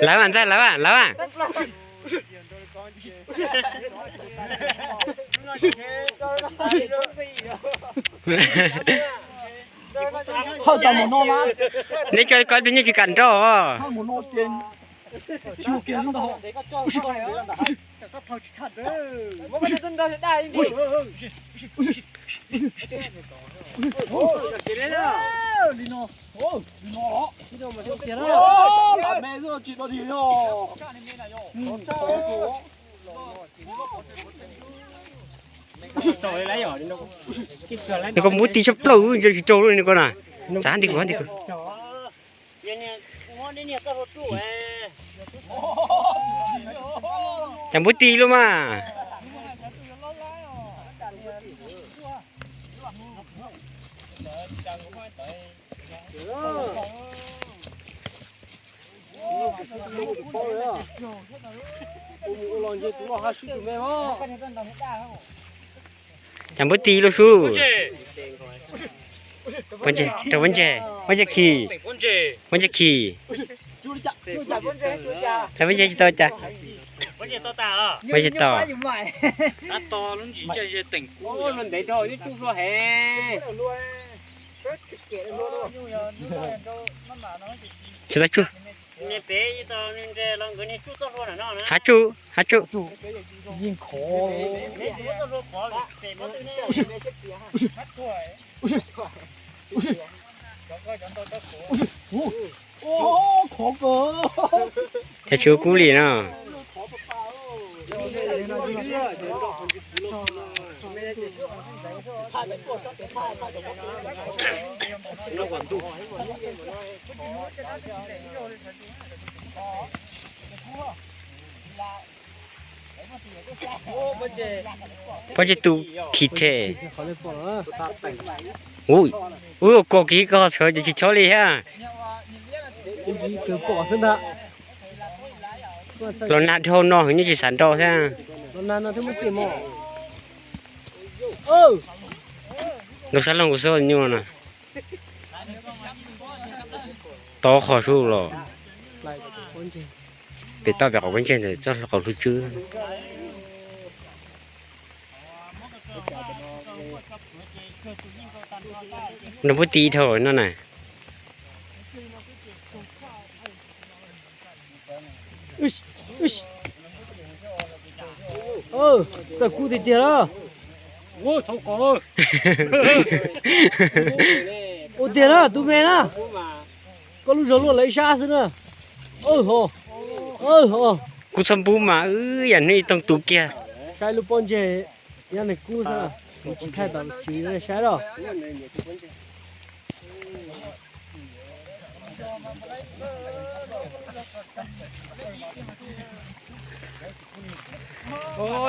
Lawv mas ntxawg lawv mas lawv mas. Neb coj koj ib pliag nyob tsis kam nrauj. Nws koj muab ti tshaj plaws nws tsis rau li nws koj na. Txav nti kuv nti kuv. Cas muab ti lub mas. Cas muab ti lub sub. Rau pob ntseg, pob ntseg khi, pob ntseg khi. Rau pob ntseg tsis tau cas. Pob ntseg tau. Tsis tau tsuj. Hav tsuj, hav tsuj. Cas tsis ua kub li no. Pob ntseg tu khi rhe. Ub, koj kiv koj txhawv ces tsis chob li thiab. Los nag dhau no heev nyob tsis xav nrau thiab. Nrau sab laug kuv xub nyuj no na. Tod qhov sub los. Pem toj pem qhov pob ntseg ntawm txoj qhov hlub tswb. Nrau puab ti dhau no na. Txawj kub tiag tiag na. Ua tiag na tus me na. Koj lub zog luaj lawv ib sab xwb na. Kub txhob npub mas wb yam hnub ib toog tu kiag. Saib lub pob ntseg, nyob nws kub xwb, tsis thaij tom tswv saib los.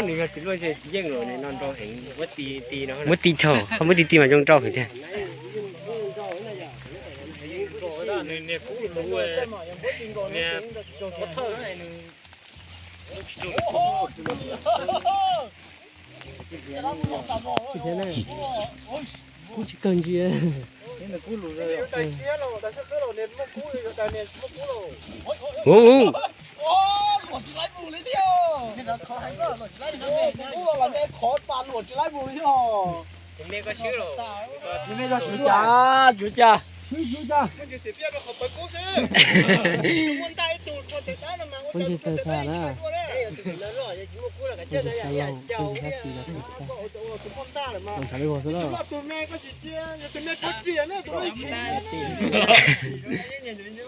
Nws yog tus luaj ntseg tsis yeej los no nrau heev, muab ti ti no. Muab ti dhau, muab ti ti mas zoo nrau heev tiag. Kub tsis kawg ntsis. Hu hu. Tswv cas, tswv cas. Kuv ntsis tawg tag na. Kuv ntsis tawg tag. Kuv ntsis tawg tag.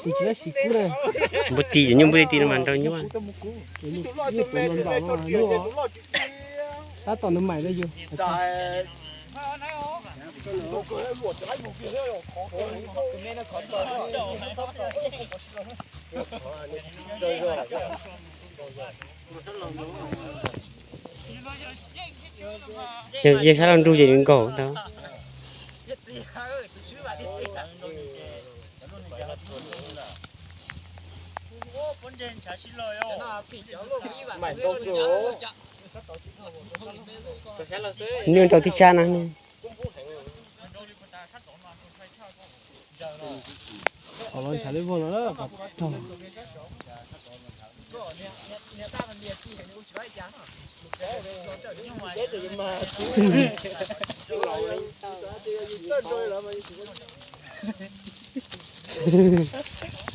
Kuv tsis tau siv kub na. Npua ti ces nyuj npua ti no mas nrau nyuaj. Tab tom nws maim rau yus. Yog sab laug nrug ces nws nkaug tau. Nws nrau tib sab no. Qhov los ntshav li vog no.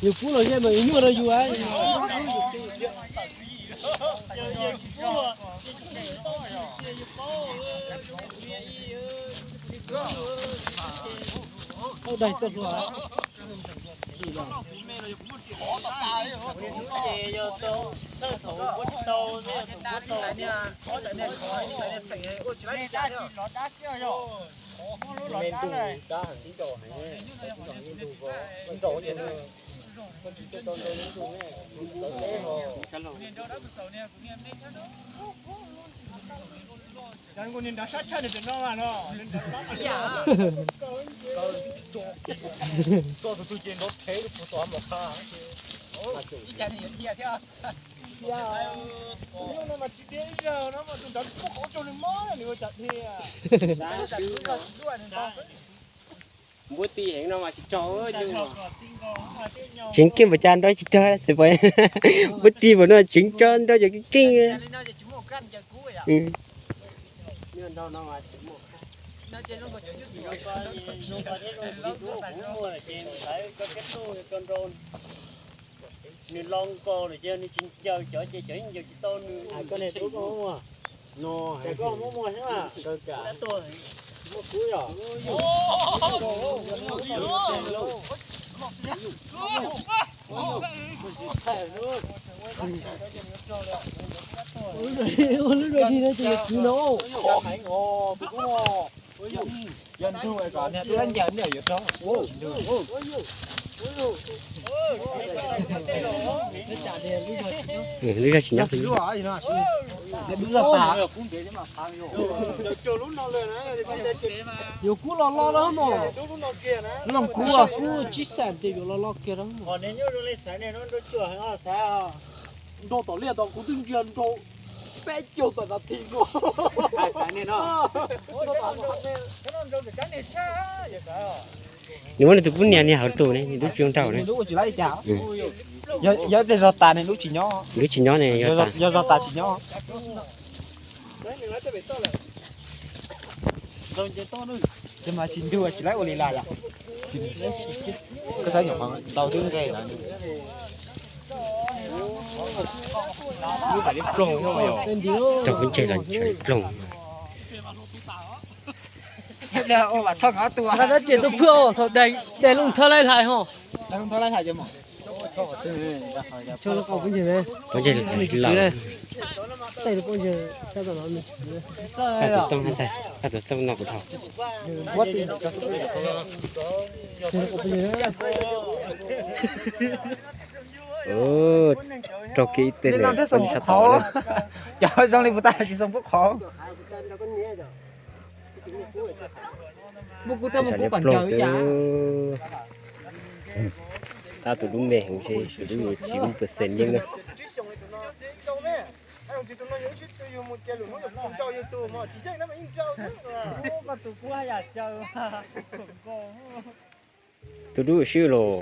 Yus pub los yeej mas yus nyuaj rau yus. Daig txoj hlua. Npuab ti heev no mas tsis raug. Tseev keej npaum cas nrau tsis raug xwb. Npuab ti npaum no tseev tso nrau cov keej keej. Nws lo nkaus lawm ces nws tsis ncaws cov ces cov yeej ncaws tsis tau nws. No, muaj muag xwb mas. Muaj kub yom. Ua lub dog dig no ces yog kwv no. Yog ntug kom niag tub lab ncaws niam yuav rau. Lub zog tsis nyob. Yuav kub los los na mog. Looj kub kub tsib xam ces yuav los los kiag na mog. Nrau tom liaj tod kuv twb ntsia nrau peb caug tawm tas thi no. Nws muab nws tus pub nias niag hauv tus ne, nws lub tsis zoo nraug ne. Yog ib pliag zog tas ne lub tsis nyob. Lub tsis nyob ne, yog zog tas tsis nyob. Ces mas tsis ntug tsis laib ua li las yom. Koj saib nyuam qhuav ntau twb nqe lawm. Rau pub ntseg los ntshaw ploog. Dab tsi tus phwj thaum dais looj thawb laij hlais ho. Pub ntseg los. Tus tooj no kuv dhau. Raug kiag ib teg lawm. Cov zoo li puas tag tsis xoo pub qhov. Ploog xwb. Tab tus dub me heev, tus dub tsis muaj pes xees yeeb na. Tus dub swb los.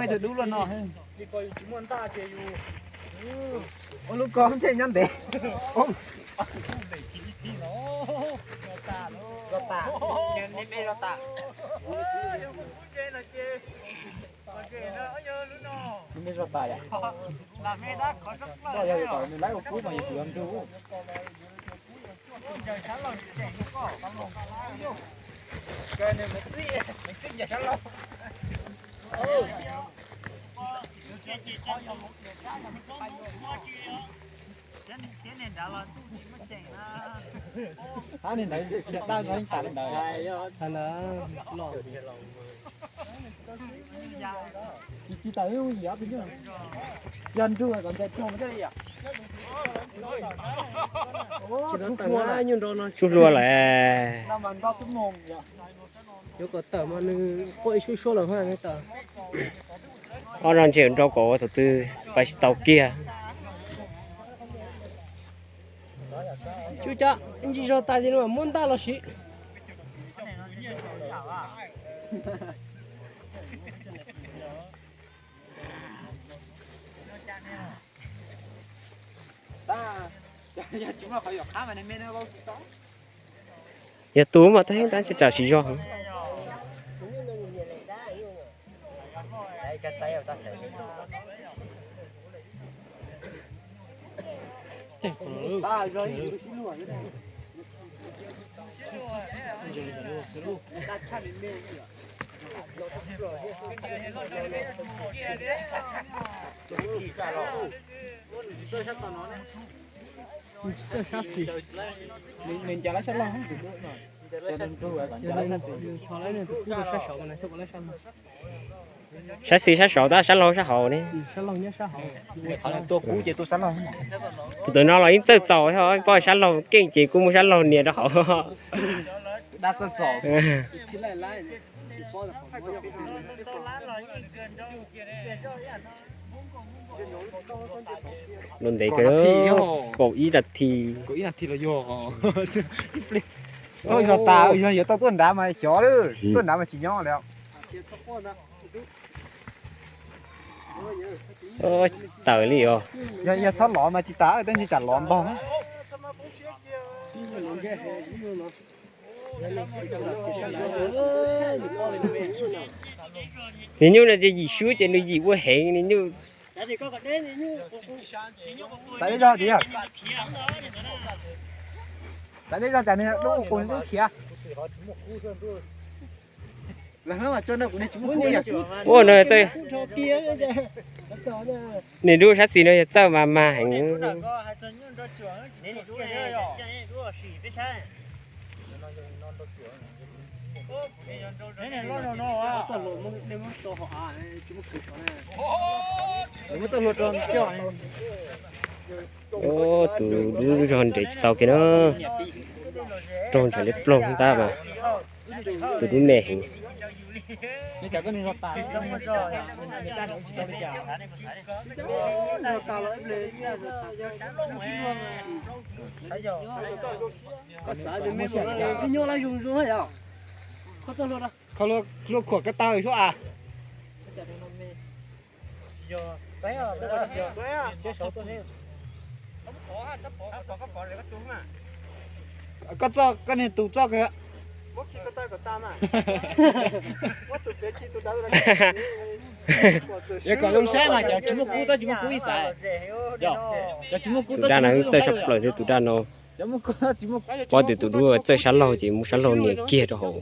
Tus dub luaj no. Ua lub ko thiaj nyob ntev. Nws me zog tas yom. Yog yus kom nws laib ua kub mas yus yuav ntug. Hab niag ntawd, niag dab no yeej tas li ntawd. Tag ntawd los. Tsis tas ib lub yam twg, yog nrug kom ntes raug thiaj li yom. Tsis tas tawm na, nyuj nrau no tsuj hlua lawm. Yuav kom tawm mas nws quaj ib suab suab lawm ha, nws tawm. Ob no ntshe nrau kom ua thaum twg. Pais tsis tau kiag. Tsis zog tas ces muab ntaj los siv. Yog tus mas tab heev tab tsis tsam siv zog. Tsis txawj sab xis, nws ncav lawv sab laug, nws ncav lawv sab xis, nws tso lawv nws tus kub rau sab saud, nws thiaj ua lawv sab laug. Sab xis sab saud tab sab laug sab hauv ne. Sab laug nyob sab hauv. Tus twg no los yeej txawj txaus, poj sab laug keej ces kuj muaj sab laug nias rau hauv. Dab txawj txaus. Dua ntev kawg, kaum ib nas this. Zog tas, yog yuav tau tuaj nrad mas xyov lawm, tuaj nrad mas tsis nyob lawm. Tawm li os. Yog txhob lov mas tsis tas, tab sis tsam lov ntog. Niag nyuj no ces yim swb ces nws yim ua heev niag nyuj. Tas li zog tiag. Tas li zog tas nws lub ua qus nws twb khiav. Ua no txawj, nws lub sab xis no yog txawj mas mag heev. Tus dub zog nres tsis tau kiag na. Raug ntshav liab ploog tab mas tus dub me heev. Hlua khuam ko taw suab a. Koj txoj, koj niag tus txoj kawg. Yog kom zoo saib mas cov tsis muaj kub tab tsis muaj kub ib xav. Cov tsis muaj kub tab tsis muaj kub ib xav. Tus dab no txawj sab plaws thiab tus dab no. Pob tias tus dub txawj sab laug ces muab sab laug nias kiag rau hauv.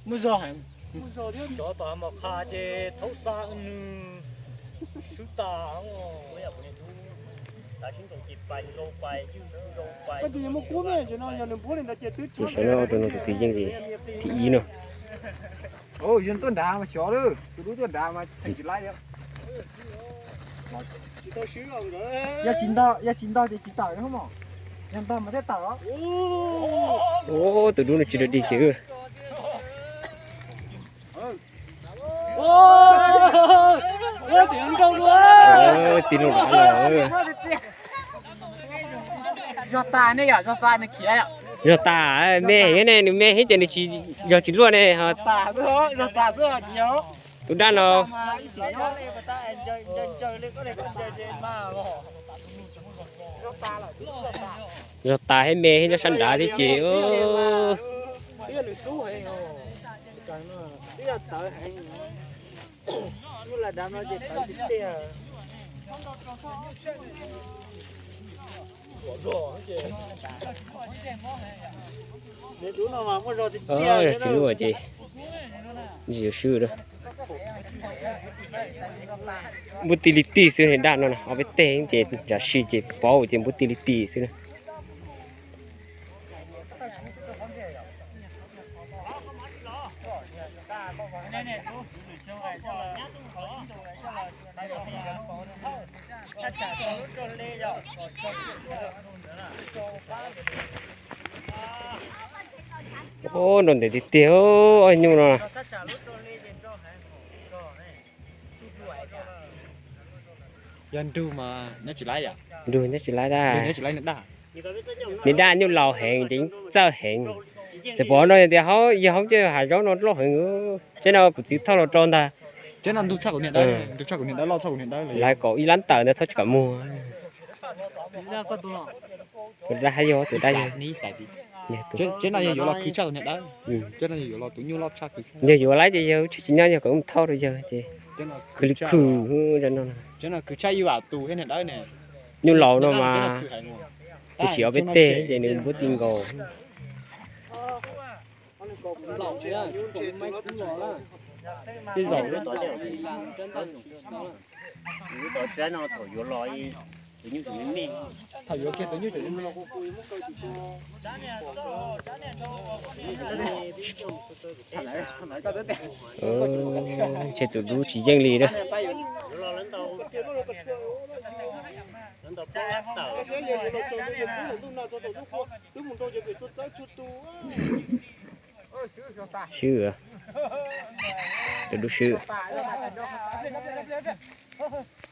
Muaj zog heev. Cov tom mos qha ces thaub xa nws swb tas. Koj tus yog muaj kub me ces no yog nws npuab li ntawd ces twb. Tus sawv no ua rau no tus twg yeej li thib ib no. Yog tuaj nrad mas xyov lawm, tus dub tuaj nrad mas tseem tsis laib li. Yog tsis ntog, yog tsis ntog ces tsis tawm li mog. Yog ntog mas thiaj tawm os. Tus dub no tsis dog dig ces. Tij laug dav los. Zog tas ne yom, zog tas nws khiav yom. Zog tas, me heev ne, nws me heev ces nws tsis, zog tsis luaj ne. Tus dab no. Zog tas thiab me thiab nyob sab nrad thiab ces. Zog tsis luaj ces tsis yuav swb lawm. Npuab tij li tij xwb, dab no ob peb teg ces tam sim ces paub ces npuab tij li tij xwb na. Ub, nrau ntev tiag tiag, ob nyuj no. Yog nrug mas nyob tsis laib, nrug nyob tsis laib dab. Nws dab nyuj laus heev ces txawj heev. Txawm pom no tias yog hauv cov hav zoov no loj heev, tseeb no kuv txiv thauj los rau ntag. Lawv kaum ib lab tawm ntawd thauj tsis kam muag. Tus dab hab yog tus dab yog, yog yuav laib ces yog tshwj tsis nyob yog kom wb mus thauj rau yawg ces khwv li khwv no. Nyuj laus no mas, tus siv ob peb teg ces nws npuab ti nkaus. Ntshe tus dub tsis yeej li na. Swb, tus dub swb.